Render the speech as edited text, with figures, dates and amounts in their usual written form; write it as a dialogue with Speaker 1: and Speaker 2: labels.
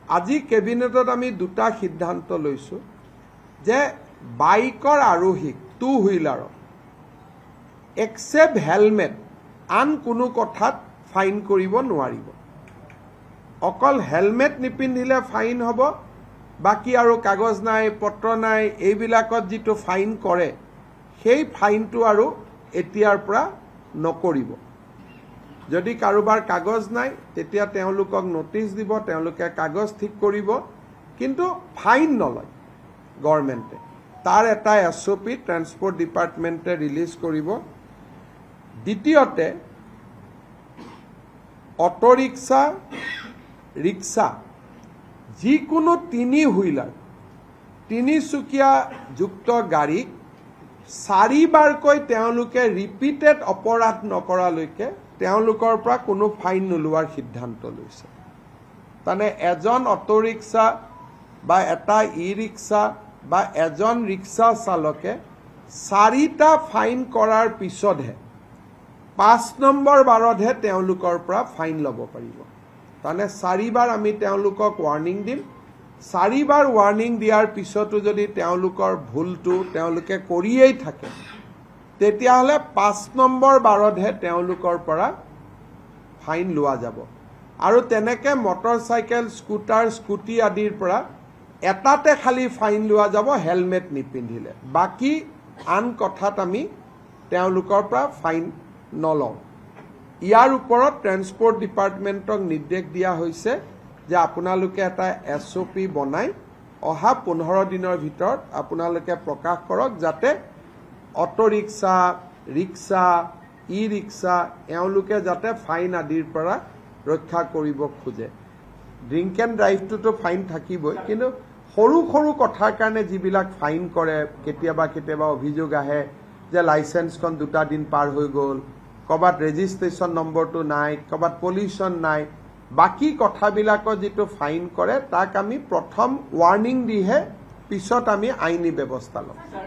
Speaker 1: আজি কেবিনেটত আমি দুটা সিদ্ধান্ত লৈছোঁ যে বাইকৰ আৰোহীক, টু হুইলাৰক একচেপ্ট হেলমেট আন কোনো কথাত ফাইন কৰিব নোৱাৰিব। অকল হেলমেট নিপিন্ধিলে ফাইন হ'ব, বাকী আৰু কাগজ নাই, পত্ৰ নাই, এইবিলাকত যিটো ফাইন কৰে সেই ফাইনটো আৰু এতিয়াৰ পৰা নকৰিব। যদি কাৰোবাৰ কাগজ নাই, তেতিয়া তেওঁলোকক ন'টিচ দিব, তেওঁলোকে কাগজ ঠিক কৰিব, কিন্তু ফাইন নলয় গভৰ্ণমেণ্টে। তাৰ এটা এছঅ'পি ট্ৰেন্সপৰ্ট ডিপাৰ্টমেণ্টে ৰিলিজ কৰিব। দ্বিতীয়তে, অট'ৰিক্সা, ৰিক্সা, যিকোনো তিনি হুইলাৰ, তিনিচকীয়া যুক্ত গাড়ীক চাৰিবাৰকৈ তেওঁলোকে ৰিপিটেড অপৰাধ নকৰালৈকে তেওঁলোকৰ পৰা কোনো ফাইন নোলোৱাৰ সিদ্ধান্ত লৈছে। তাৰমানে এজন অট'ৰিক্সা বা এটা ই ৰিক্সা বা এজন ৰিক্সা চালকে চাৰিটা ফাইন কৰাৰ পিছতহে 5 নম্বৰ বাৰতহে তেওঁলোকৰ পৰা ফাইন ল'ব পাৰিব। তাৰমানে চাৰিবাৰ আমি তেওঁলোকক ৱাৰ্ণিং দিম। চাৰিবাৰ ৱাৰ্ণিং দিয়াৰ পিছতো যদি তেওঁলোকৰ ভুলটো তেওঁলোকে কৰিয়েই থাকে, তেতিয়াহ'লে 5 নম্বৰ বাৰতহে তেওঁলোকৰ পৰা ফাইন লোৱা যাব। আৰু তেনেকৈ মটৰ চাইকেল, স্কুটাৰ, স্কুটি আদিৰ পৰা এটাতে খালি ফাইন লোৱা যাব, হেলমেট নিপিন্ধিলে। বাকী আন কথাত আমি তেওঁলোকৰ পৰা ফাইন নলওঁ। ইয়াৰ ওপৰত ট্ৰেন্সপৰ্ট ডিপাৰ্টমেণ্টক নিৰ্দেশ দিয়া হৈছে যে আপোনালোকে এটা এছঅ'পি বনাই অহা 15 দিনৰ ভিতৰত আপোনালোকে প্ৰকাশ কৰক, যাতে অট'ৰিক্সা, ৰিক্সা, ই ৰিক্সা এওঁলোকে যাতে ফাইন আদিৰ পৰা ৰক্ষা কৰিব খোজে। ড্ৰিংক এণ্ড ড্ৰাইভটোতো ফাইন থাকিবই, কিন্তু সৰু সৰু কথাৰ কাৰণে যিবিলাক ফাইন কৰে, কেতিয়াবা কেতিয়াবা অভিযোগ আহে যে লাইচেঞ্চখন দুটা দিন পাৰ হৈ গ'ল, ক'ৰবাত ৰেজিষ্ট্ৰেশ্যন নম্বৰটো নাই, ক'ৰবাত পলিউশ্যন নাই, বাকী কথাবিলাকত যিটো ফাইন কৰে তাক আমি প্ৰথম ৱাৰ্ণিং দিহে পিছত আমি আইনী ব্যৱস্থা ল'ম।